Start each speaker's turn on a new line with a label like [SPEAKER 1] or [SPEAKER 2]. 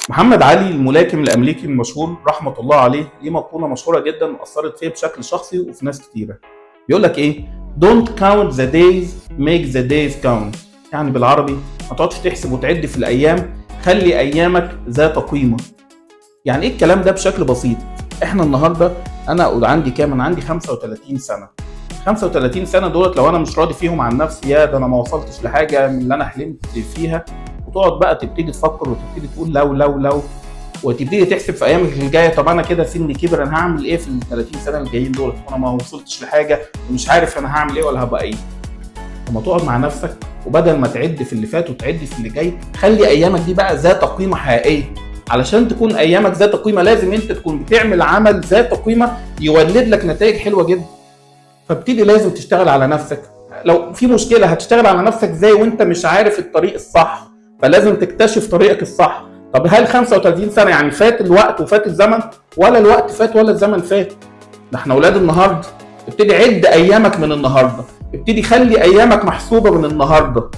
[SPEAKER 1] محمد علي الملاكم الامريكي المشهور رحمه الله عليه ليه مقولة مشهورة جدا اثرت فيا بشكل شخصي وفي ناس كتيره. بيقول لك ايه؟ don't count the days، make the days count. يعني بالعربي ما تقعدش تحسب وتعد في الايام، خلي ايامك ذات قيمه. يعني ايه الكلام ده بشكل بسيط؟ احنا النهارده انا اقول عندي كام؟ انا عندي 35 سنه. 35 سنة دولت لو انا مش راضي فيهم عن نفسي، يا ده انا ما وصلتش لحاجة من اللي انا حلمت فيها. وتقعد بقى تبتدي تفكر وتبتدي تقول لو لو لو، وتبتدي تحسب في ايامك الجايه، طب انا كده سني كبر، انا هعمل ايه في ال 30 سنة الجايين دول وانا ما وصلتش لحاجة ومش عارف انا هعمل ايه ولا هبقى ايه؟ لما تقعد مع نفسك وبدل ما تعد في اللي فات وتعد في اللي جاي، خلي ايامك دي بقى ذات قيمة حقيقيه. علشان تكون ايامك ذات قيمة لازم انت تكون بتعمل عمل ذات قيمة يولد لك نتائج حلوة جدا. فابتدي لازم تشتغل على نفسك. لو في مشكله، هتشتغل على نفسك ازاي وانت مش عارف الطريق الصح؟ فلازم تكتشف طريقك الصح. طب هل 35 سنة يعني فات الوقت وفات الزمن؟ ولا الوقت فات ولا الزمن فات، ده احنا اولاد النهارده. ابتدي عد ايامك من النهارده، ابتدي خلي ايامك محسوبة من النهارده.